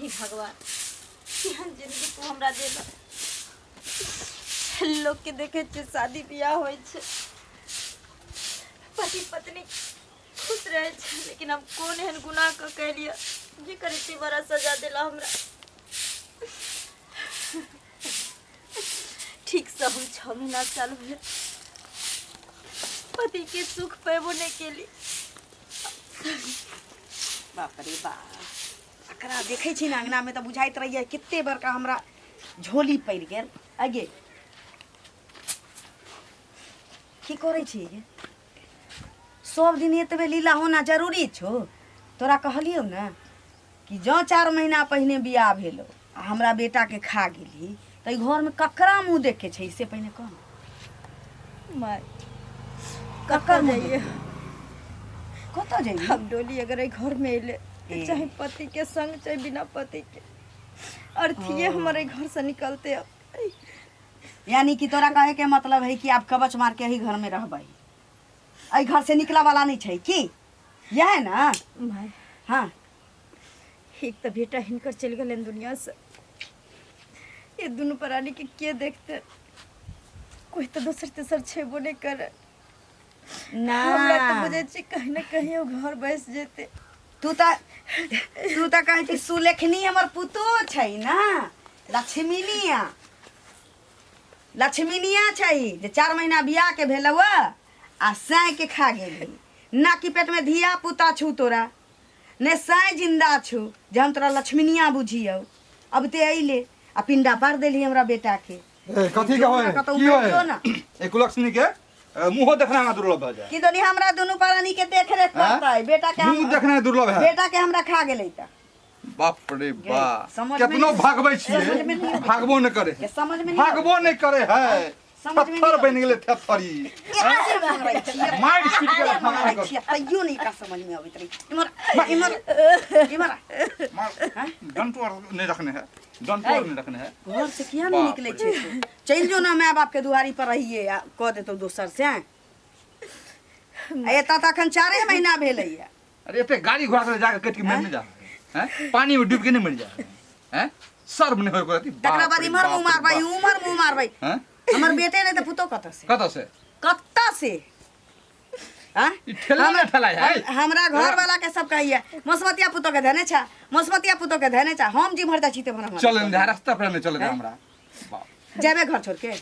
हे भगवान, केहन जिंदगी तू हमरा देला। लोग के देखे छियै शादी बियाह होइ छै, पति पत्नी खुश रहै छै, लेकिन हम कोन एहन गुनाह कऽ के एलियै जेकर एते बड़ा सजा देला हमरा। ठीकसँ हम 6 महीना साल भेल पतिके सुख पेबो नहि केली। बाप रे बाप, एकरा देखै छी ने अङ्गनामे तऽ बुझाइत रहैए कते बड़का हमरा झोली पड़ि गेल। आगे की करै छी गे? सब दिन एतबे लीला होना जरूरी छौ? तोरा कहलियौ ने कि जँ 4 महीना पहिने बियाह भेलो आ हमरा बेटाके खा गेली तऽ एहि घरमे ककरा मुँह देखके छै से पहिने कह ने। माय, ककर मुँह जाइए? कतऽ जइए हम? डोली अगर एहि घरमे अयलै तऽ ए। चाहे पति के संग चाहे बिना पति के, अर्थिए हमर एहि घर से निकलते अब। यानी कि तोरा कहे के मतलब है कि आब कवच मार के एही घर में रहबै, एहि घर से निकला वाला नहीं छै की? यह है ना? माय। हाँ। एक तऽ बेटा हिनकर चलि गेलनि दुनिया से, ये दुनू प्राणी के के देखते? कोई तऽ दोसर तेसर छेबो नहि करे। ना, हमरा तऽ बुझै छी कहीं ने कहीं ओ घर बसि जेतै। तू तऽ कहै छी सुलेखनी हमर पुतोह छै ना, लक्ष्मीनिया, लक्ष्मीनिया छै जे 4 महीना बियाह के भेलौ आ साँय के खा गेली। ना कि पेट में धिया पुता छू तोरा, ने साँय जिंदा छू जे हम तोरा लक्ष्मीनिया बुझियौ। अब ते अइले आ पिंडा पार देली हमरा बेटा के। ए, कथी के होय? कतौ की होय? बैठो ना। ए कुलक्ष्मी के मुंहो देखना हमरा दुर्लभ भऽ जाय। की दोनी हमरा दुनू प्राणी के देख रेख आँय? करतै बेटा के? मुंह देखना दुर्लभ है। बेटा के हमरा खा गेलै तऽ बाप रे बा, समझ में केतनो नहीं- भागबै समझ में नहीं छियै, अबै। भागबो नहि करे। के समझ में नहीं भागबो नहि करे है। समझ में नहीं थत्थर अबै। बनि गेलै थत्थरी। एते मारै छियै, मारि पीट के एते मारै भागल। छियै, तैयो नहीं का समझ में अबैत रही। इम्हर इम्हर इम्हर आ। डंटो आर नहि रखने है, डंटो आर नहि रखने है। घर से किया नहीं बाप निकले रे। छै तू? चलि जो ना, माय बाप के दुआरी पर रहिए आ कऽ देतौ दोसर से। आ एतऽ तऽ अखन 4 महीना भेलैया। अरे एते गाड़ी घोड़ा से जाके कटि के मरि नहि जा हैं? पानी में डूब के नहीं मर जा हैं? शर्म नहीं होय को। तकरा बाद इम्हर मुँह मारबै, उम्हर मुँह मारबै। हैं? हमर बेटे नहीं तऽ पुतोह कतऽ से? कतऽ से? कतऽ से? आँ? ई ठेला नहि ठेला है। हमरा घर वाला के सब कहैया मसमतिया पुतोह के धने छा, मसमतिया पुतोह के धने छा। हम जिम्हर जाइ छी तेम्हर हमरा चल ने रास्ता पर नहीं चल हमरा बाप। जेबे घर छोड़ के?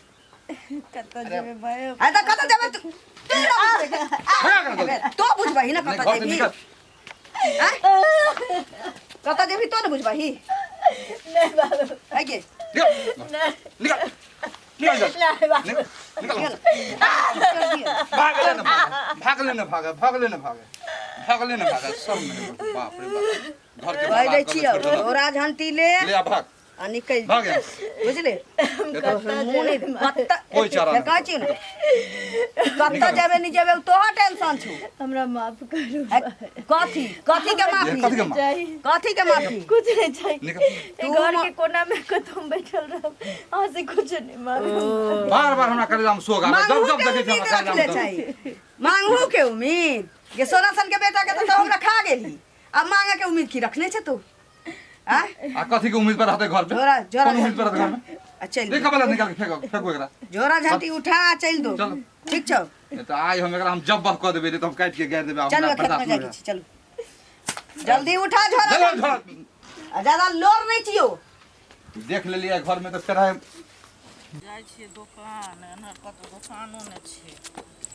कतऽ जेबै भाय? आ तऽ कतऽ जेबे तू? तू ना बुझबे। भगा कर दे। तो बुझबही ना नहीं, कतऽ घर से जेबही। निकल। आँय? कतऽ जेबही तो ने बुझबही। नहि बाबू। आइ गे। निकल। नहि। निकल निकल जा। नहि बाबू। निकल निकल, भाग ले ना, भाग ले ना, भाग भाग ले ना, भाग भाग ले ना, भाग सब नहीं। बाप रे बाप, घर के कहि बर्बाद दै कर छियौ, छोड़ देलक। झोरा झंटी ले ले आ भाग। आ निकलि भाग यहाँ। बुझले? एतऽ मुँह नहि कतऽ कोइ चारा फेर नहि। कहै छियौ ने कतऽ जेबे नहि जेबे, ओ तोहर टेंशन छौ। हमरा माफ करू। आ, कथी कथी के माफी? कथी के माफी? चाही। कथी के माफी? कुछ नहीं चाही। निकल। ए घर के कोना में कतौ हम बैठल रहब, अहाँ से कुछ नहीं मांगब। बार बार हमरा कलेजा में सोग आबै, जब मांगू जब के देखै छी उम्मीद हमरा कलेजा रखले में दर्द। छै, मांगू के उम्मीद ये सोना सन के बेटा के तो हमरा खा गेली, अब मांगे के उम्मीद की रखने छै तू? आँ? आ कथी के उम्मीद पर रहतै घर पे? झोरा झोरा कोन उम्मीद पर रहतै घर में? आ चल देख बला, निकाल के फेंको फेंको एकरा। झोरा झंटी उठा आ चल दो। चलो। ठीक छौ? नहीं तो आइ हम एकरा हम जब्बह कऽ देबै, नहीं तो हम काटि के गाड़ि देबै। चलो हमरा खेत में बर्दाश्त जाके नहि छी, चलो जल्दी उठा झोरा चलो झंटी। झोरा। आ ज्यादा लोर नहीं छियो। देख लेलियै घर में तऽ फेर आइ जाइ छियै दोकान, एना कतौ दोकानो नहि छै,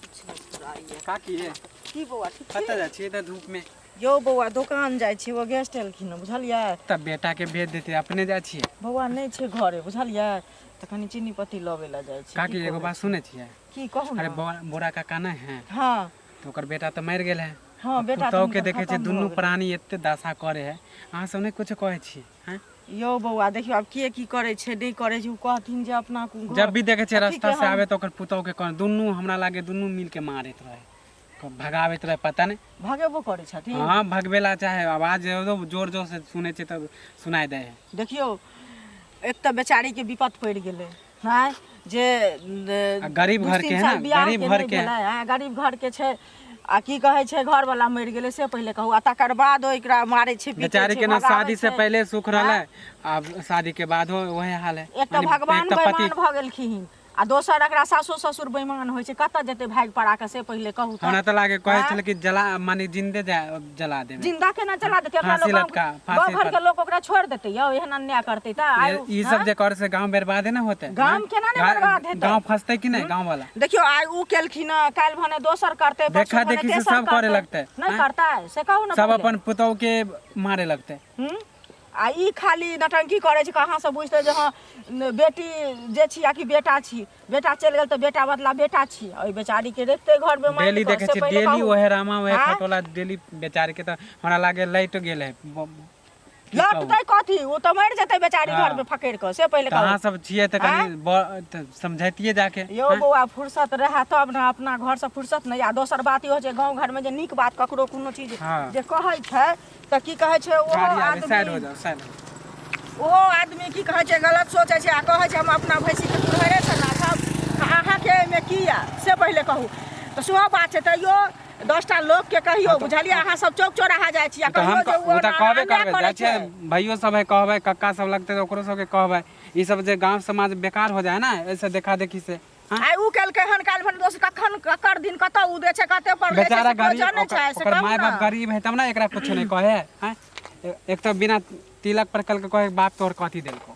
किछु नहि फुराइए। काकी ये। की बौआ, ठीक छी? कतऽ जाइ छियै इधर धूप में? यौ बौआ, दोकान जाइ छी, ओ गेस्ट एलखिन हँ, बुझलियै? तब बेटा के भेज देते, अपने जाइ छियै? बौआ नहि छै घरे, बुझलियै? तऽ कनि चीनी पत्ती लबै लए जाइ छी। काकी, की एगो कहै बात छी? सुनै छियै? की कहू अरे ने। बोरा काका नहि है? हँ। तऽ ओकर बेटा तऽ मरि गेल है। हँ, बेटा तऽ पुतहु के हुनकर देखै छियै खतम भऽ दुनू गेलै। प्राणी एते दशा करे है, अहाँ सब नहि कुछो कहै छियै? हैं? यौ बौआ, देखियौ आब के की करै छै नहि करै छै, ओ कहथिन जे अपना घर जब भी देखै छियै अथी रास्ता के से हम आबे तऽ ओकर पुतहु के कहै, दुनू हमरा लागे दुनू मिल के मारैत रहै, भगाबैत रहै, पता नहि। भगेबो करै छथिन? हँ, भगबे ला चाहे, आवाज जोर जोर से सुनै छियै तब सुनाइ दै है। देखियौ, एक तऽ बेचारीके विपत पड़ि गेलै आँय जे आ गरीब दू घर तीन के है साल ना, बियाह गरीब के घर नहि के है। भेलै, आँय, गरीब घरके छै। आ की कहै छै घरवला मरि गेलै से पहिले कहू आ तकर बाद ओकरा मारै छै पीटै बेचारी छै के ना भगाबै शादी से छै। पहले सुख रहलै, आब शादी के बाद हो वही हाल है। एक तऽ माने भगवान एक तऽ पति बेईमान भऽ गेलखिन आ दोसर एकरा सासो ससुर बेईमान होइ छै। कतऽ जेतै भागि पड़ा कऽ से पहिले कहू तऽ। हमरा तऽ लागे कहै आँय? छलै कि जला, माने जिंदे जा जला देबै। जिंदा केना जला देतै अपना फांसी लोग? लटका, गाँव फांसी घर पर। के लोक ओकरा छोड़ि देतै यौ एहन अन्याय करतै तऽ? आइ ई सब जे करे से गांव बर्बादे ने होते। गाम केना ने बर्बाद हेतै? गांव फंसते कि नहीं गांव वाला? देखियौ, आइ उ केलखिन हँ, काल्हि भने दोसर करतै, परसू देखा भने देखी से तेसर सब करे करतै। लगतै, नहि आँय? करतै से कहू ने सब पहिले। अपन पुतोह के मारे लगते। आ ई खाली नटंकी करै छै। कहाँ से बुझतै जे हँ बेटी जे छी आ कि बेटा छी? बेटा चलि गेल तऽ बेटा बदला बेटा छी। ओहि बेचारीके रखतै घरमे मारि डेली कऽ, देखे से छी पहिले डेली कहू। वहे रामा वहे आँय? खटोला डेली। बेचारे के तऽ हमरा लागे लैट गेल है की कहू? लौटतै कथी? ओ तऽ मरि जेतै बेचारी हाँ। घरमे फकड़ि कऽ, से पहिले तऽ अहाँ कहू। सब छियै तऽ कनि तऽ समझैतियै जाके। यौ बौआ, फुर्सत रहए तब ने। अपना घरसँ फुर्सत नहि। आ दोसर बात इहो छै, गाँव घरमे जे नीक बात ककरो कोनो चीज हाँ। जे कहै छै तऽ की कहै छै ओहो गाड़ी आबे, साइड हो आदमी जाओ, साइड हो जाओ। ओहो आदमी की कहै छै गलत सोचै छै आ कहै छै हम अपना भैंसीके कुल्हड़ेसँ राखब। तऽ अहाँके एहिमे की यऽ से पहिले कहू तऽ। सेहो बात छै। तैयो 10टा लोकके कहियौ, बुझलियै? अहाँ सब चौक चौराहा जाइ छी आ तऽ हम कहियौ जे ओ ओ तऽ एना कहबे अन्याय करबै करै जाइ छियै छै। भैयो सब है कहबै, कक्का सब लगतै तऽ ओकरो सबके कहबै। ई सब जे गांव समाज बेकार हो जाए ना ऐसे देखा देखी से, हाँ? आइ उ केलकै हन, काल्हि भने दोसर। कखन ककर दिन कतऽ उदय छै, कते पर लै छै, बेचारा से कोइ गरीब जानै छै से ओकर कहू माय ने। बाप गरीब है तब ना एकरा कुछ नहीं कहे हैं। एक तो बिना तिलक पर कल के कहे बाप तोहर कथी देलको,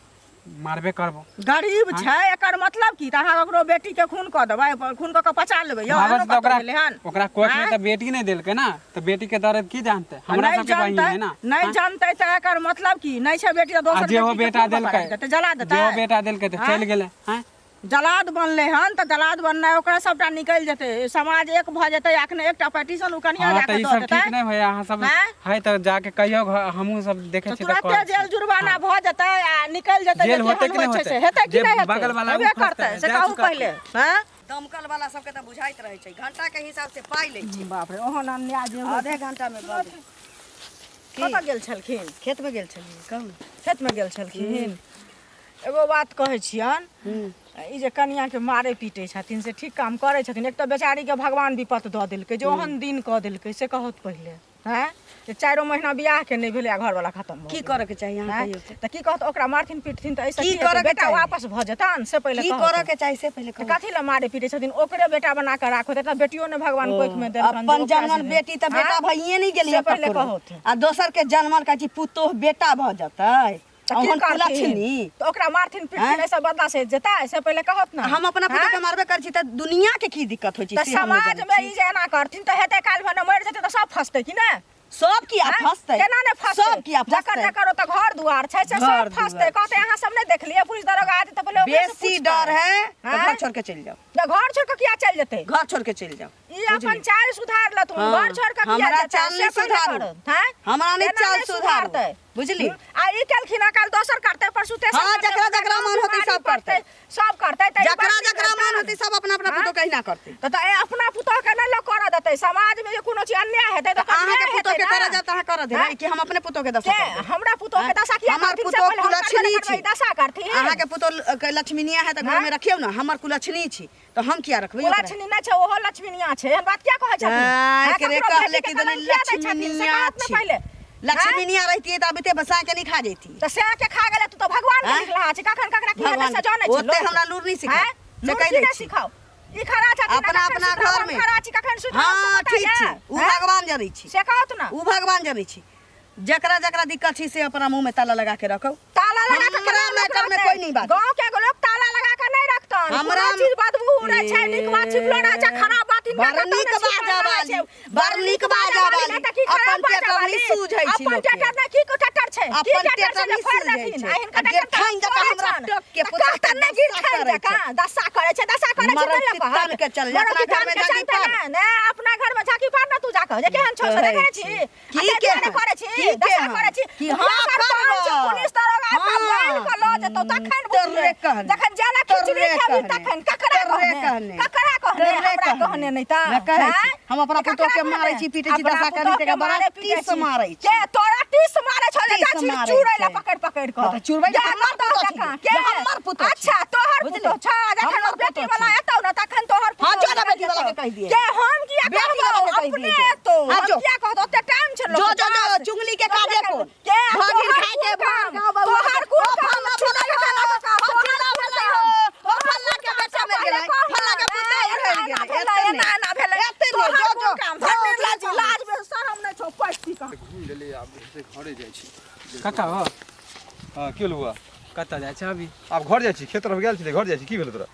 मारबे करबो। गरीब छै एकर मतलब की तऽ अहाँ ओकरो बेटी के खून कऽ देबै, खून कऽ कऽ पचा लेबै यौ? भावस एहनो तऽ कतौ ओकरा भेलै हन? ओकरा कोख में आँय? तऽ बेटी नहीं देलकै ना, तऽ बेटी के दर्द की जानते? हमरा नहि सबके बहिन जानतै है ना। नहि हाँ? जानतै तऽ एकर मतलब की? नहि छै बेटी तऽ आ दोसर जे हो बेटी के बेटा खून कऽ कऽ देलकै राखि देतै, जला जे हो देतै? बेटा देलकै तऽ चलि गेलै हैं। जलाद बनलै हन तऽ जलाद बननाइ ओकरा सबटा निकलि जेतै, समाज एक भऽ जेतै। अखने एकटा पिटीशन ओ कनिया हाँ जाके तऽ ई दऽ सब देतै ठीक नहि होइए। अहाँ सब आँय? है तऽ जाके कहियौ, हमहूँ सब देखै तऽ छियै तऽ तुरते कहै जेल छियै। जुर्माना भऽ जेतै आ निकलि जेतै। जेल जे होतै केहन कि नहि होइ छै से होतै? हेतै कि जे नहि हेतै? बगल वाला हेबे उ फँसतै, करतै से जा कहू चुका। पहिले। हँ, दमकल वाला सबके तऽ बुझाइत रहै छै, घंटा के हिसाब से पाइ लै छै। बाप रे, ओहन अन्याय जे होइ। आधे घंटा मे बंद। कतऽ गेल छलखिन? खेत मे गेल छलियै, कहू ने। खेतमे गेल छलखिन। एगो बात कहै छियनि, ई जे कनियाके मारै पीटै छथिन से ठीक काम करै छथिन? एक तऽ बेचारीके भगवान विपत दऽ देलकै जे ओहन दिन कऽ देलकै से कहत पहिले। हँ, जे 4 महीना बियाहके नहि भेलै आ घरवला खतम भऽ की गेलै। करऽ के चाही अहाँ आँय? कहियौ तऽ। तऽ की कहत, ओकरा मारथिन पीटथिन तऽ एहिसँ की की हेतै? करऽ के बेटा चाही? वापस भऽ जेतनि से पहिले की कहत। करऽ के चाही से पहिले तऽ कहू। कथी लए मारै पीटै छथिन? ओकरे बेटा बना कऽ राखो तऽ बेटियो ने भगवान कोखिमे देलकनि जे अपन ओकरा जनमल से- बेटी तऽ बेटा आँय? भइए नहि गेलै से पहिले ककरो। कहत। आ दोसर के जनमल कहै छी पुतोह बेटा भऽ जेतै। तऽ की ओहन करथिन? कुलक्षणी तऽ ओकरा मारथिन पीटथिन आँय? एहिसँ बदला से जेतै से पहिले कहत ने। हम अपना पुतोह आँय? के मारबे करै छी तऽ दुनिया के की दिक्कत होइ छै तऽ से हम नहि समाजमे जनै ई छी। जे एना करथिन तऽ हेतै, काल्हि भने मरि जेतै तऽ सब फँसतै कि नहि? सब किया आँय? फँसतै? केना नहि फँसतै? सब किया जकर फँसतै? जकर ओतऽ घर दुआर छै से घर सब फँसतै। दुआर कहतै अहाँ सब नहि देखलियै? पुलिस दरोगा आते तऽ पहिले ओकरे से बेसी पूछतै। डर है तऽ आँय? घर छोड़ के चलि जाओ। तऽ घर छोड़ कऽ किया चलि जेतै? घर छोड़ के चलि जाओ। ई अपन चाल सुधार लथुन। हाँ, घर छोड़ कऽ किया हमरा जेतै चाल से नहि पहिले सुधारू। करत, हाँ? हमरा नहि केना चाल नहि सुधारू। सुधारतै? बुझली? आ ई केलखिन हँ, काल्हि दोसर करतै, परसू तेसर हाँ, करतै, जकरा ओकरा जकरा मन होतै बीमारी सब करतै। सब करतै तऽ ई जकरा बात जकरा नहि मन होतै सब अपना अपना हाँ? पुतोह के अहिना करतै। तऽ ए अपना पुतोह के नहि लोक करऽ देतै। समाज मे जे कोनो चीज अन्याय हेतै तऽ ओकर अहाँके न्याय पुतोह हेतै के ना। करऽ जायब तऽ अहाँ करऽ देबै हाँ? कि हम अपने पुतोह के दशा के करबै? हमरा पुतोह के दशा किया हमर करथिन से पुतोह पहिले हम करबे कुलक्षणी ने करबै, छी। दशा करथिन। अहाँके पुतोह के लक्ष्मीनिया है तऽ घर हाँ? में रखियौ ने। हमर कुलक्षणी छी तऽ हम किया रखबै ओकरा? कुलक्षणी नहि छै, ओहो लक्ष्मीनिया छै। एहन बात किया कहै छथिन? आँय, हाँ, के रे ककरो कहले बेटी कि के दनी कलंक किया दै छथिन से लक्ष्मीनिया कहत ने छी। पहिले। लक्ष्मीनिया रहितियै तऽ अबिते बसा के नहि खा जैती। तऽ सएह के खा गेलै। तू तऽ भगवान के आँय? लिखलहा छै। कखन ककरा की हेतै भगवान से जानै छै ओते लोक? हमरा लूर नहि सिखाउ। आँय? से लूर कहि की दै नहि छी। सिखाउ? ई खड़ा छथिन अपना कखन अपना सुधरब, घर हम में। खड़ा छी कखन सुधरब से हाँ पता ठीक यऽ? छी, उ आँय? भगवान जनै छी। से कहत ने। उ भगवान जनै छी। जकरा जकरा दिक्कत छी से अपना मुंह में ताला लगा के रखो। ताला लगा के हमरा केना लोक मैटर में रखतै? कोई नहीं बात। गांव के लोग ताला लगा के नहीं रखतन। हमरा कोनो चीज बदबू उड़ै छै, नीक बात छिपलो रहै छै, खराब बात हिनका बड़ कतौ नीक नहि छिपल बाजा रहै वाली, छै। बड़ नीक बाजा वाली वाली। नहि तऽ की खराब अपन बाजा टेटर वाली? नहि सूझै छै अपन लोकके। टेटर नहि, की टेटर छै? की अपन टेटर टेटर छै जे नहि फोड़ि सूझै देथिन? छै। आ हिनका आ टेटर तऽ गिरथाइन जकाँ फोड़ै हमरा छनि। टोक के तऽ पुतोह कहतनि नहि दशा गिरथाइन करै छै। जकाँ, दशा करै छै, दशा करै छै मरद नहि लोक तान कहत। के चल जा, मरद अपना तान घर में के झाँकी चलतै पार। ने, ने अपना घर में झाँकी पार ना तू जाके, जे केहन छौ से कहै देखै छी। छी। की आ ताहि दुआरे केहन? करै छी, की दशा केहन? करै छी। की तऽ हाँ सरपञ्च, करबऽ। पुलिस दरोगा आबि कऽ हाँ। बान्हि कऽ लऽ जेतौ तखन तोरे बुझबै। कहने। जखन जेलक खिचड़ी तोरे खेबही कहने। तखन ककरा तोरे कहने? कहने। ककरा कहने? तोरे हमरा कहने नहि तऽ। नहि कहै छी। आँय? हम अपना ककरा पुतोह के कहने? मारै छी, पीटै छी, अपना दशा करै पुतोह छी, के बड़ा मारै पीटै टीस छी। मारै छी। के तोरा टीस मारै छौ जे टीस जा छी मारै चूड़ै ला छै। पकड़ि पकड़ि कऽ। हाँ तऽ चुड़बै जा तऽ हमर कतौ पुतोह छी। जकाँ। के? जे हमर पुतोह छी। अच्छा तोहर बुझली? पुतोह छौ। जखन हमर ओ बेटी पुतोह वाला छी। एतौ ने तखन तोहर पुतोह हां जो ना बेटी वाला के कहि दिए। के हम किया बेटी वाला के कहि अपने दिए। तो हाँ, हम जो। किया कहत ओते टाइम छै जो जो जो चुंगली के काजे को के भागिन खाए के भाग गाँव बउआ तोहर कुल ओ काम फल्ला छुटल फल्ला है, के तोहर ओ चिल्ला भेलै हो, ओ फल्ला के बेटा मरि गेलै, फल्ला के पुतोह उड़ैल गेलै, एते एना एना भेलै एते ने, तोहर जो कोन जो काम जो, धर जो, लाज जो। लाज में शरम नहि छौ पैसी का घूमि लेलियै आब से घरे जाइ छी। कका हो। हँ की भेल बौआ? कतऽ जाइ छै अभी? आब घर जाइ छी, खेत तरफ गेल छलियै, घर जाइ छी। की भेल तोरा?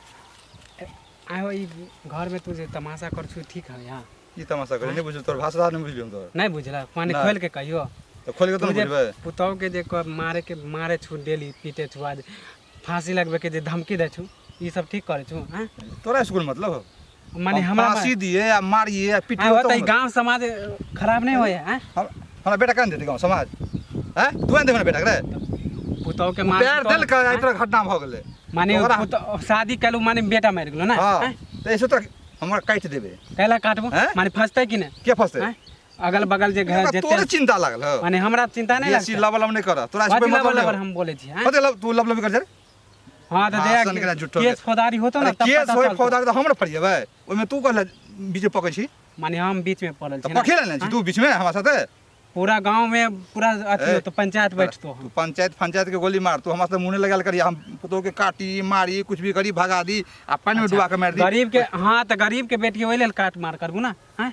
आइ ई घरमे तू जे तमाशा कर छु ठीक है यहाँ? की तमाशा करी? नहि बुझल तोर भाषा, नहि बुझलियौ हम तोर। नहीं बुझलक माने? नहि। खोल के कहियो। तऽ खोलि कऽ तू तऽ जे बुझबै। पुतहु के जे मारे के मारे छु डेली, पीटे छु, आज फांसी लगबे के जे धमकी दै छु, ई सब ठीक करे छु हैं? तोरा स्कूल मतलब हो? माने हम हमरा फांसी दिए आ मारिए आ पिटिए। आइ होतै गांव समाज खराब नहीं होय हैं? हमरा बेटा केना देतै गाँव समाज हैं? तू आनि देबे ने बेटा के रे? पुतहु के मार पैर देलकै, आइ तोरा घटना भऽ गेलै। माने ओकरा- पुतहु शादी केलू माने बेटा मरि गेलो ना? हँ हैं? तऽ ऐसे तोरा हमरा काटि देबै। कैला काटबो? हैं? माने फंसतै कि नहि? के फसतै? हैं? अगल बगल जे घर हमरा जेते तोरे चिंता लागल हो। माने हमरा चिंता नहीं बेसी लगतै। लबलब नहीं कर, तोरा कथी से कोई मतलब लबर नहीं लबर हो। हम बोले छी हैं? कथी लब तू लबलब कर जा रे? हाँ तऽ भाषण जे केना झूठो केस के। फौजदारी होतो ना अरे तब केस पता होय चलतो। फौजदारी तऽ हम ने फरिएबै ओहिमे, तू कहले बीच में पकड़ छी। माने हम बीच में पड़ल तऽ छी ना? पकड़े लेने छी तू बीच में हमरा साथे। पूरा गांव में पूरा अथी ए, होतो, पंचायत बैठतो। तू पंचायत पंचायत के गोली मार, तू हमरा से मुँह नहीं लगाल करी। हम पुतोह के काटी मारी कुछ भी करी, भगा दी आ पानी में डुबा के मार दी। गरीब के हाँ तऽ गरीब के बेटी ओहि लेल काट मार करबू ना हैं?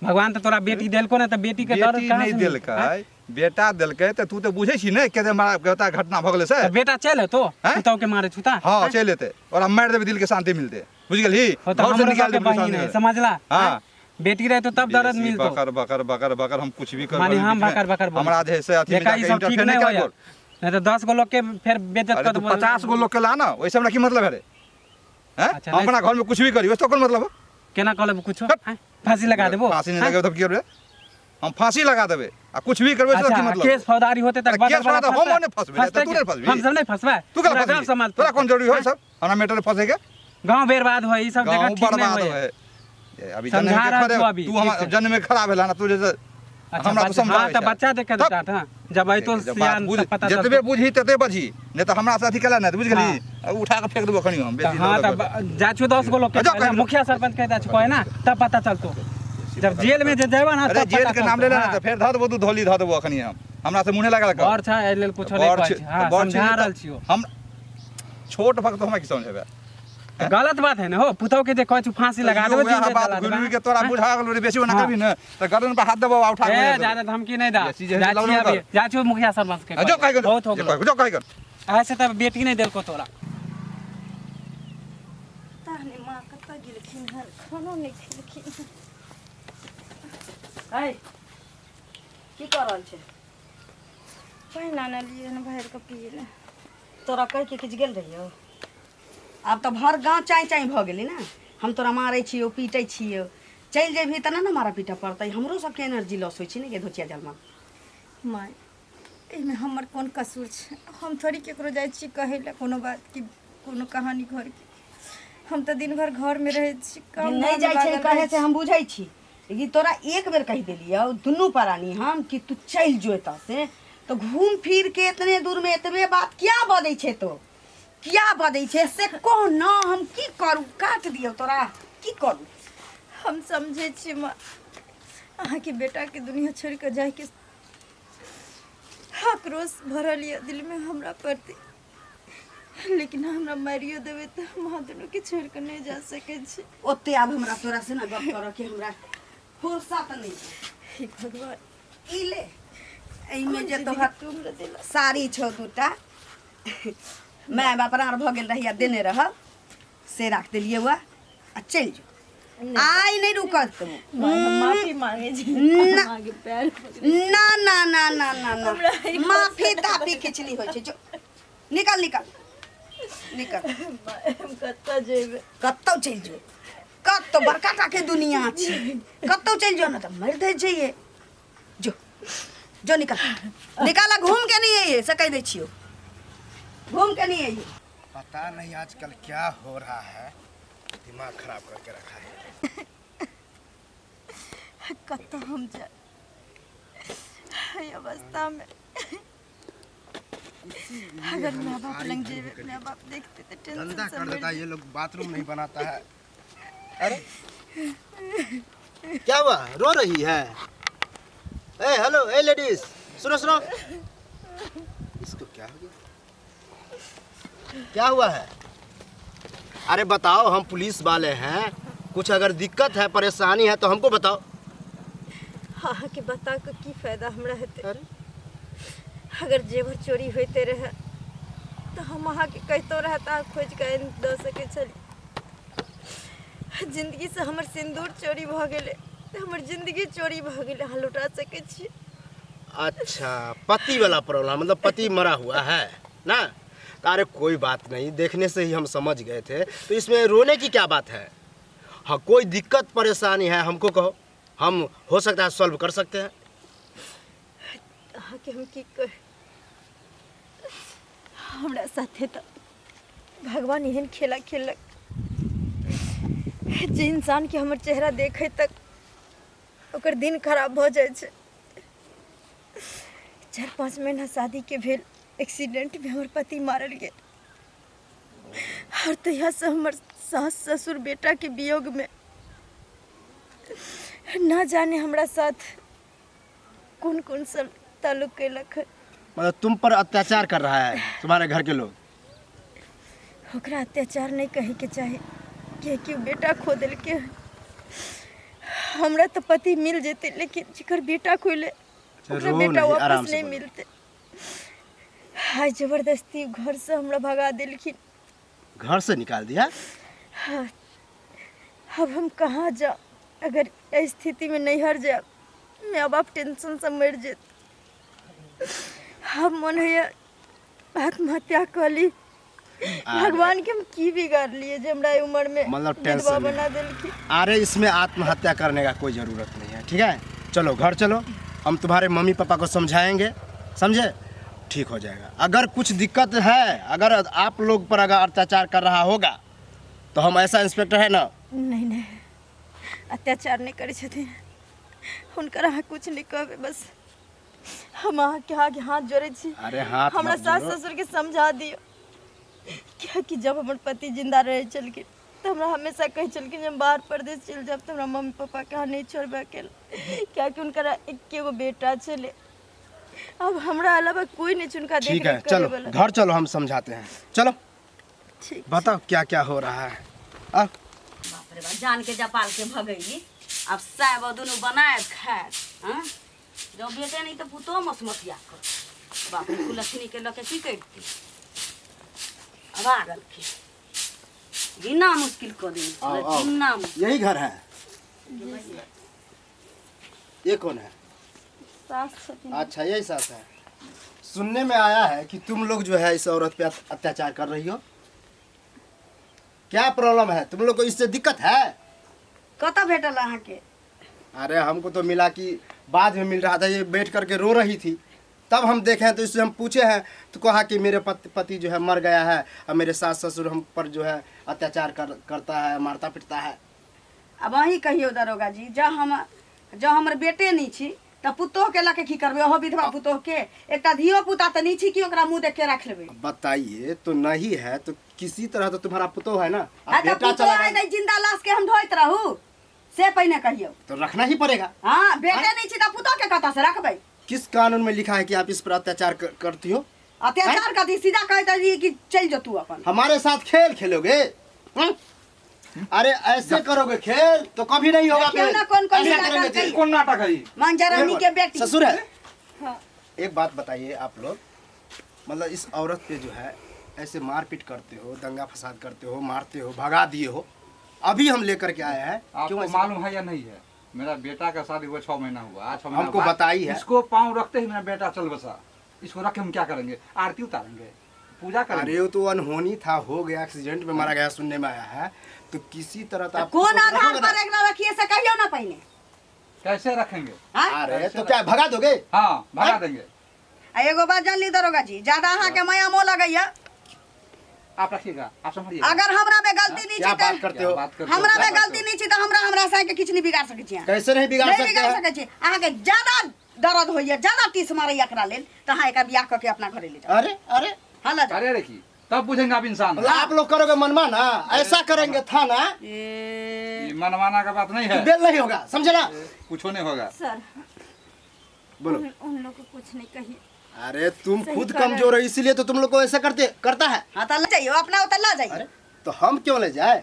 भगवान तऽ तोरा बेटी देलको ना तऽ बेटी के दर्द बेटी कहाँ नहीं से मिलतौ, हैं? देलकै, बेटा देलकै। तऽ तू तऽ बुझै छी ने केते मारा केता घटना भऽ गेलै से। तऽ बेटा चलि एतो हैं? पुतहु के मारे छुता। हाँ चलि एतै और हम मारि देबै, दिल के शांति मिलतै, बुझि गेलही? हो तऽ घर से हमरो निकाल सबके देबै, बहिन शांति है मिलतै। समझला? हाँ। हैं? बेटी रहे तो तब दर्द बेसी मिलतो। बकर बकर बकर बकर हम कुछ भी करबै माने हम बीच में। बकर बकर बोलै हमरा जे से अथी में देखा ई जाके सब ठीक इंटरफेयर नहीं नहीं होया, कर। नहीं तो 10 गो लोग के फिर बेइज्जत अरे कर तू देबो। 50 गो लोग के ला ना, ओहिसे हमरा की मतलब है रे? हैं? अच्छा, हम नहीं- अपना घर में कुछ भी करी, ओहिसे कोन मतलब हो? केना कऽ लेबो कुछो? हट। हैं? फांसी लगा देबो? फांसी नहीं हैं? लगेबो तब की करबै? हम फांसी लगा देबै आ कुछ भी करबै, अच्छा से की मतलब? केस फौजदारी होते तक अरे केस फौजदारी हम नहीं फंसबै, फंसतै तू नहीं फंसबी। हम सब नहीं फंसबै। तू केला पूरा गांव फंसबी? संभालतै। तोरा कोन जरूरी हो सब हमरा मैटर फंसे के? गांव बर्बाद होय, ई सब जगह गाँव ठीक नहीं बर्बाद होय। होय। ए, अभी जन्म समझा के रहल खरे छौ अभी, तू ठीक हम छै। जन्म में खराब भेला ना तू जैसे। अच्छा हमरा तू बच्चा, हाँ समझाबै तऽ छै। बच्चा देख के तब- डांट, हाँ जब अयतो जब बात सियान बुझ तब पता जतबे चलतौ। बुझही तते बजही, नहीं तऽ हमरा से अथी केला नहीं, बुझ गेलही? आ उठा के फेंक देबो खनी हम बेसी। हाँ लऽ तऽ लऽ कऽ। जाइ छु 10 गो लोग के जाओ पहिले कहीं। मुखिया सरपंच के जाइ छु कहे ना तब पता चलतो। जब जेल में जे जेबा ना अरे तब जेल पता के नाम चलतौ, ले ले हाँ। ना तऽ फेर धऽ देबो, तू धोली धऽ देबो अखनी हम, हमरा से मुँह लागल कर। बड़ छै एहि लेल कुछो नहीं बड़ कहै छै- छी, हाँ बड़ छै समझा तऽ रहल छियो। हम छोट भक्त, हमरा की समझेबे? गलत बात है ना हो, पुतहु के जे कहै छु फांसी लगा देबो, वएह जिंदे बात जला देबो, घुरि के तोरा हाँ? बुझा गेलो रे, बेसी ओना हाँ। करबी ने तऽ गर्दन पर हाथ देबो आ उठा के ए मारि देबो। ज्यादा धमकी नहीं दा। बेसी जे है जाइ से छी लवलव अभी कर। जाइ छी मुखिया सरपंच के आ, जो कहे। कहि बहुत हो जो गेलो। कहि जो कहि ऐसे तऽ बेटी नहीं देलको तोरा। पता नहि माँ कतऽ गेलखिन हन, खानो नहि खेलखिन हन। है की कऽ रहल छै? पानि आनलियै हन भरि कऽ पियै लए। तोरा कहि के किछु गेल रहियौ? आब तऽ भर गाँव चाँय चाँय भऽ गेलै ने, हम तोरा मारै छियौ पीटै छियौ। चलि जेबही तऽ नहि ने मारऽ पीटऽ पड़तै? हमरो सबके एनर्जी लॉस होइ छै ने गे धोचिया जलमा। माय, एहिमे हमर कोन कसूर छै? हम थोड़ी केकरो जाइ छी कहै लए कोनो बात कि कोनो कहानी घरके। हम तऽ दिन भरि घरमे रहै छी, काम नहि धाममे जाइ छै लागल कहै रहै से हम बुझै छी, लेकिन तोरा एक बेर कहि देलियौ दुनू प्राणी हम कि तू चलि जो एतऽ से, तऽ घूम फिर के एतने दूरमे एतबे बात किया बजै छै? तो किया बजै छै से कह न, हम की करू? काट दियौ तोरा? की करू? हम समझै छी माँ, अहाँके बेटाके दुनिया छोड़ि कऽ जाइके आक्रोश भरल यऽ दिलमे हमरा प्रति, लेकिन हमरा मारियो देबै तऽ हम अहाँ दुनूके छोड़ि कऽ नहि जा सकै छी। ओते आब हमरा तोरा से ना गप करऽ के हमरा फुर्सत नहि छै। हे भगवान, ई ले, एहिमे जे कोन तोहर जिंदगी तू हमरा देला। साड़ी छौ दूटा, माय बाप राड़ भऽ गेल रहिया देने रह, से राख देलियै वा, आ चलि जो, आइ नहि रुकत तू। माय, हम माफी मांगे छी। ना। अहाँके पैर पकड़ै। ना ना ना ना ना ना। हमरा ई माफी ताफी किछु नहि होइ छै, जो निकल निकल निकल। माय, हम कतऽ जेबै? कतौ चलि जो, कतौ, बड़का टाके दुनिया छै, कतौ चलि जो ने तऽ मरि धरि जइए। जो जो निकल निकाल, आ घूम के नहीं आइए से कहि दै छियौ, घूम के नहीं आइए। पता नहीं आजकल क्या हो रहा है, दिमाग खराब करके रखा है। कतऽ हम जाय एहि अवस्थामे? अगर माय बाप लग जेबै, माय बाप देखते तऽ टेंशन गंदा से कर मरि देता है ये लोग, बाथरूम नहीं बनाता है। अरे क्या हुआ, रो रही है? ए हेलो, ए लेडीज, सुनो सुनो, इसको क्या हो गया? क्या हुआ है? अरे बताओ, हम पुलिस वाले हैं, कुछ अगर दिक्कत है, परेशानी है तो हमको बताओ। अहाँके बता कऽ की फायदा हमरा हेतै? अरे अगर जेवर चोरी होइते रहै तऽ हम अहाँके कहितो रहए तऽ अहाँ खोजि कऽ आनि दऽ सकै छलियै। जिन्दगीसँ हमर सिन्दूर चोरी भऽ गेलै, हमर जिन्दगी चोरी भऽ गेलै, अहाँ लौटा सकै छी? अच्छा, पति वाला प्रॉब्लम, मतलब पति मरा हुआ है ना? तो अरे कोई बात नहीं, देखने से ही हम समझ गए थे, तो इसमें रोने की क्या बात है? हाँ, कोई दिक्कत परेशानी है हमको कहो, हम हो सकता है सॉल्व कर सकते हैं। अहाँके हम की कही, हमरा साथे तऽ भगवान एहन खेला खेलक जे इंसानके हमर चेहरा देखै तक ओकर दिन खराब भऽ जाइ छै। 4-5 महीना शादीके भेल, एक्सीडेंटमे हमर पति मारल गेल, आओर तहियासँ हमर सास ससुर बेटाके वियोगमे ना जाने हमरा साथ कोन कोन सब ताल्लुक केलक हन। मतलब तुम पर अत्याचार कर रहा है तुम्हारे घर के लोग? ओकरा अत्याचार नहि कहैके चाही, कियाकि ओ बेटा खो देलकै हन। हमरा तऽ पति मिल जेतै, लेकिन जकर बेटा खोले ओकरा रो बेटा नहीं, वापस आराम से नहि बोलो। मिलतै। आइ जबरदस्ती घरसँ हमरा भगा देलखिन। घर से निकाल दिया? हाँ, अब हम कहाँ जाओ? अगर एहि स्थितिमे नैहर जायब, माय बाप टेंशनसँ मरि जेत। हम मन होइए आत्महत्या कऽ ली। भगवान के हम की बिगाड़लिए जे हमरा एहि उम्र में मतलब विधवा टेंशन में। बना देलखिन? अरे इसमें आत्महत्या करने का कोई ज़रूरत नहीं है, ठीक है? चलो घर चलो, हम तुम्हारे मम्मी पापा को समझाएंगे, समझे? ठीक हो जाएगा। अगर कुछ दिक्कत है, अगर आप लोग पर अगर अत्याचार कर रहा होगा तो हम ऐसा इंस्पेक्टर है ना। नहीं नहीं, अत्याचार नहीं करै छथिन, हुनकर अहाँ कुछ नहीं कहबै, बस हम अहाँके आगे हाथ जोड़ै छी। अरे हाथ हमरा मत सास जोड़ो। ससुरके समझा दियौ, कियाकि जब हमर पति जिंदा रहै छलखिन तऽ हमरा हमेशा कहै छलखिन जे हम बाहर परदेश चलि जायब तऽ हमरा मम्मी पापाके अहाँ नहि छोड़बै अकेला, कियाकि हुनकर एके गो बेटा छलै, अब हमरा अलावा कोई नहीं छै हुनका ठीक है, देखरेख चलो करैवला। घर चलो, हम समझाते हैं, चलो। ठीक। बताओ क्या क्या हो रहा है? आ बाप रे बाप, जान के जपाल के भगैली, अब साहब दुनू बनायत खायत। हाँ, जब बेटे नहीं तो पुतो मसमतिया कर। बाप रे, कुलक्षणी के लऽ के की करती? अब आ गेलखिन, बिना मुश्किल कऽ देने। आओ, आओ। बिना। यही घर है? ये कौन है? सास छथिन। अच्छा, यही सास है। सुनने में आया है कि तुम लोग जो है इस औरत पे अत्याचार कर रही हो, क्या प्रॉब्लम है? तुम लोग को इससे दिक्कत है? कतऽ भेटल अहाँके? अरे हमको तो मिला कि बाद में मिल रहा था, ये बैठ करके रो रही थी, तब हम देखे हैं तो इससे हम पूछे हैं तो कहा कि मेरे पति जो है मर गया है और मेरे सास ससुर हम पर जो है अत्याचार करता है, मारता पिटता है। आब अहीं कहियौ दरोगा जी, जँ हम जँ हमर बेटे नहि छी तऽ पुतोहके लऽ के की करबै? ओहो विधवा पुतोहके एकटा धियो पुता तऽ नहि छी कि ओकरा मुँह देख के राखि लेबै। बताइए तो, नहीं है तो किसी तरह तो तुम्हारा पुतोह है ना? अब आ तऽ बेटा पुतोह चला है गया तऽ जिंदा लाश के हम ढोइत रहू से पहिने कहियौ। तो रखना ही पड़ेगा। हँ, बेटे नहि छी तऽ पुतोहके कतऽ से रखबै? किस कानून में लिखा है कि आप इस पर अत्याचार करती हो? अत्याचार कथी, सीधा कहैत रही कि चलि जो तू अपन। हमारे साथ खेल खेलोगे, हम्म? अरे ऐसे करोगे खेल तो कभी नहीं होगा देखियौ खेल। ना कौन कौन ऐसे लीला करेंगे करकै। खेल। कोन नाटक है ई? मंजरानी के बेटी। ससुर है। हाँ। एक बात बताइए, आप लोग मतलब इस औरत पे जो है ऐसे मारपीट करते हो, दंगा फसाद करते हो, मारते हो, भगा दिए हो, अभी हम लेकर के आए हैं। क्यों आपको ऐसे? मालूम है या नहीं है, मेरा बेटा का शादी हुआ 6 महीना हुआ, आज 6 महीना हमको बाद बताई है। इसको पाँव रखते ही मेरा बेटा चल बसा। इसको रख के हम क्या करेंगे? आरती उतारेंगे, पूजा करेंगे? अरे वो तो अनहोनी था, हो गया, एक्सीडेंट में मारा गया सुनने में आया है, तो किसी तरह तो आप कोन आधार रखोगे ना? पर एकरा रखिए से कहियौ ना पहिने। कैसे रखेंगे? आँय? अरे तो क्या भगा दोगे? हाँ, भगा देंगे। आ एगो बात जान ली दरोगा जी, ज्यादा अहाँके माया मोह लगैया। आप रखिएगा, आप संभालिएगा। अगर हमरा में गलती नहीं क्या छै बात तऽ करते क्या हो? बात करते हो, हमरा क्या में बात गलती नहीं छै तऽ हमरा हमरा साइके किछु नहीं बिगाड़ सकै छी अहाँ। कैसे नहीं बिगाड़ नहीं सकते बिगाड़ हैं? सकै छी। अहाँके ज्यादा दर्द होइया, ज्यादा टीस मारैया एकरा लेल, तऽ अहाँ एकरा बियाह कऽ के अपना घरे ले जाउ। अरे अरे हाँ, लऽ जाउ। अरे रखी। तब बुझेंगे आप इंसान हैं। आप लोग करोगे मनमाना, ऐसा करेंगे थाना ये मनमाना का बात नहीं है, बेल नहीं होगा, समझे ना? कुछ नहीं होगा। सर बोलो। उन लोग को कुछ नहीं कहिए। अरे तुम खुद कमजोर हो, इसीलिए तो तुम लोग को ऐसा करते करता है। हाँ तो ले जाइयो अपना, उतर ला जाइयो। अरे तो हम क्यों ले जाए,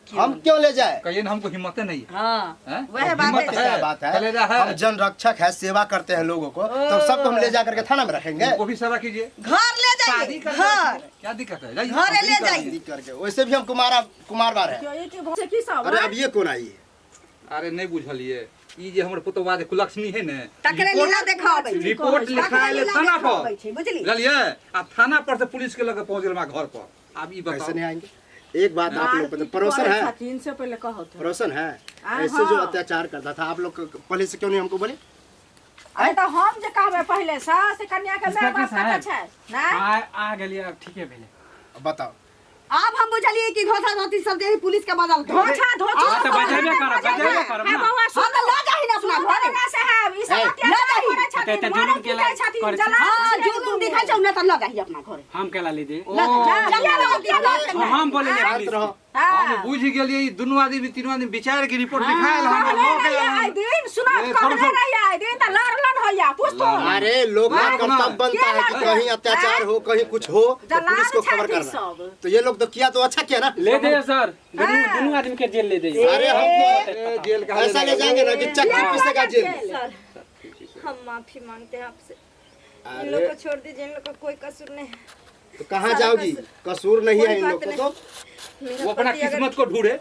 हम क्यों ले जाए? कहिए ना, हमको हिम्मतें नहीं है। हाँ हैं? वह बात हिम्मत है। क्या बात है, कलेजा है। हम जन रक्षक है, सेवा करते हैं लोगों को, तो सबको हम ले जा करके थाना में रखेंगे। उनको भी सेवा कीजिए, घर ले शादी जाइए, करके घर रखिए। क्या दिक्कत है, जाइए। घर ले जाइए। शादी करके वैसे भी हम कुमारा कुमार बार है। ये की से की सब अरे अब ये कौन आई है? अरे नहीं बुझलिए, ई जे हमर पुतवा जे कुलक्षणी है ने, तकरे लीला देखाबै छै। रिपोर्ट लिखाए ले तकरे लीला थाना देखाबै पर छै, बुझली? बुझलिए, आ थाना पर से पुलिस के लगे पहुंच गेल हमरा घर पर। अब ई कैसे बताओ नहीं आएंगे? एक बात आप लोग पता, पड़ोसन है, छथिन से पहले कहत। पड़ोसन है, ऐसे जो अत्याचार करता था आप लोग पहले से क्यों नहीं हमको बोले? अरे तो हम जे कहबै पहिले से से कन्या के माय बाप कतऽ छै? नहि आ आ गेलियै, आब ठीके भेलै। बताओ। आब हम बुझलिए कि घोसा धोती सब दे पुलिस के बदल के। धोछा धोछा हाँ, तो बजेबे करब, बजेबे करब हे ना। बौआ हाँ सुन, तो ल जाही ना अपना घरे। दारोगा साहब ई सब ए, अत्याचार जाही। करै छथिन, एते मारै जुलुम केला पीटै छथिन, करै छै। जला हाँ जुलुम दिखाई छौ ना त ल जाही अपना घरे। हम केला ले जाइए? ओ, हम बोले शांत रहो। हम बुझ गेलिए, ई दुनू आदमी तीनू आदमी विचार के रिपोर्ट लिखायल हम कहने लऽ के रहियै आयल। आइ दिन, सुनत ए, छोड़ो, कहने छोड़ो। रहियै आइ दिन तऽ लड़लन होइया, पूछ तो। अरे लोग का हाँ, कर्तव्य बनता है कि कहीं अत्याचार हो, कहीं कुछ हो तो जलाल पुलिस को खबर छथि करना। सब। तो ये लोग तो किया तो अच्छा किया ना। ले जाइए सर, दुनू दुनू आदमी के जेल ले जाइए। अरे हम ए, जेल कहाँ ऐसा ले जाएंगे ना कि चक्की पीसेगा जेल में। सर हम माफी मांगते हैं आपसे, इन लोग अरे को छोड़ दीजिए, इन लोग का कोई कसूर नहीं है। तो कहाँ जाओगी? कसूर नहीं है इन लोग को तो। मेरा वो अपना पति अगर किस्मत को ढूंढे।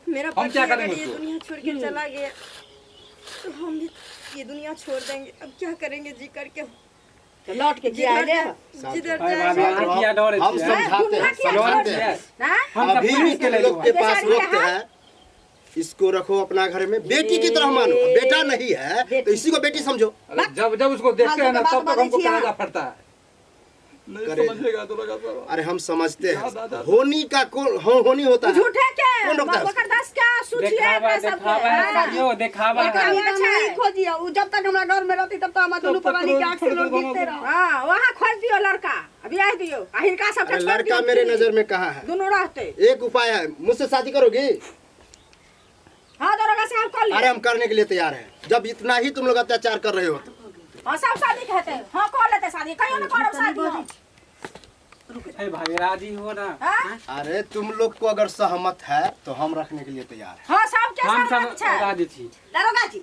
मेरा हम पति क्या अगर करेंगे ये उसको? दुनिया छोड़ के चला गया तो हम भी ये दुनिया छोड़ देंगे। अब क्या करेंगे जी करके? तो लौट के किया जिधर ले। जिधर अरे जाएंगे बाबा, अहाँ किया डरे हम छियै? समझाते हैं, समझाते हैं। ना हम तऽ अभी भी पुलिस के तुम ले लोग के जेबै। पास वक्त है, इसको रखो अपना घर में, बेटी की तरह मानो। बेटा नहीं है तो इसी को बेटी समझो। अरे जब जब उसको देखते हैं ना फालतू तब के तक बात हमको बाजै छी कलेजा फटता है। नहीं करेजा। समझेगा तो लगा सारा। अरे हम समझते हैं, होनी का कौन हो, होनी होता है। झूठे के कौन रोकता है ओकर दस के सूचिए देखावा एकरा सबके। देखावा है सर, यो देखावा है। कहीं तो नहीं खोजिए, उ जब तक हमरा घर में रहती तब तक हमरा दुनू प्राणी के आंख से लोर गिरते रहो। हाँ वहाँ खोज दियो लड़का, बियाह दियो आ हिनका सबके अरे छोड़ लड़का दियो मेरे फ्री। नजर में कहाँ है? दुनू रहते। एक उपाय है, मुझसे शादी करोगी? हाँ दरोगा साहब कर अरे लियो। हम करने के लिए तैयार हैं, जब इतना ही तुम लोग अत्याचार कर रहे हो तो। हाँ सब शादी कहते, हाँ कर लेते शादी, कहियो ना करब शादी हम। ए भाई राजी हो ना? हाँ? अरे तुम लोग को अगर सहमत है तो हम रखने के लिए तैयार हैं। हाँ सबके हम सहमत सब छै। राजी छी। दरोगा जी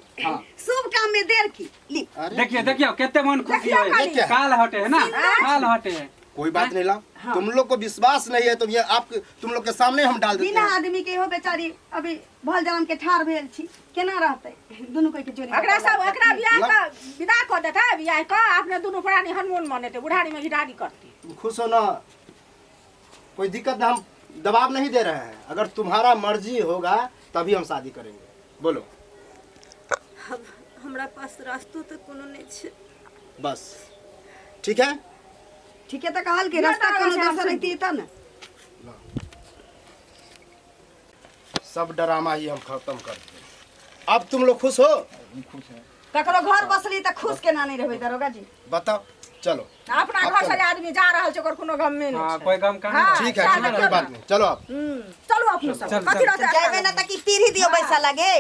शुभ काम में देर की ली। अरे देखिए देखियो केते मन खुशी देखियो है। खाली। काल हटे है ना, काल हटे है। कोई बात नहीं ला, तुम लोग को विश्वास नहीं है तो ये आप तुम लोग के सामने हम डाल देते बिना हैं। आदमी के हो बेचारी अभी भल जन्म के ठार भेल छी, केना रहतै दुनू कोई के जोड़ी। एकरा सब एकरा बियाह के विदा कऽ देतै, बियाह कऽ अपने दुनू प्राणी हनमून मनेतै, बुढ़ारी में घिढारी करतै। तुम खुश हो ना, कोई दिक्कत ना, हम दबाव नहीं दे रहे हैं। अगर तुम्हारा मर्जी होगा तभी हम शादी करेंगे। बोलो। अब हमरा पास रास्तो तो कोनो नहीं छै। बस ठीक है। ठीक है तो कहल के रास्ता कोनो दोसर रहती त ना। सब ड्रामा ही हम खत्म कर दिए। अब तुम लोग खुश हो? ककरो घर बसली त खुश केना नहीं रहबै दरोगा जी? बताओ। चलो अपना घर से आदमी जा रहल छै, ओकर कोनो गमे नहि हाँ छै। कोई गम कहाँ? हाँ, ठीक है, ठीक है, कोई बात नहीं, चलो आप चलू अपनो सब चल, कथी चल। रहतै? जाबे ना त की पीढ़ी दियो पैसा लगे।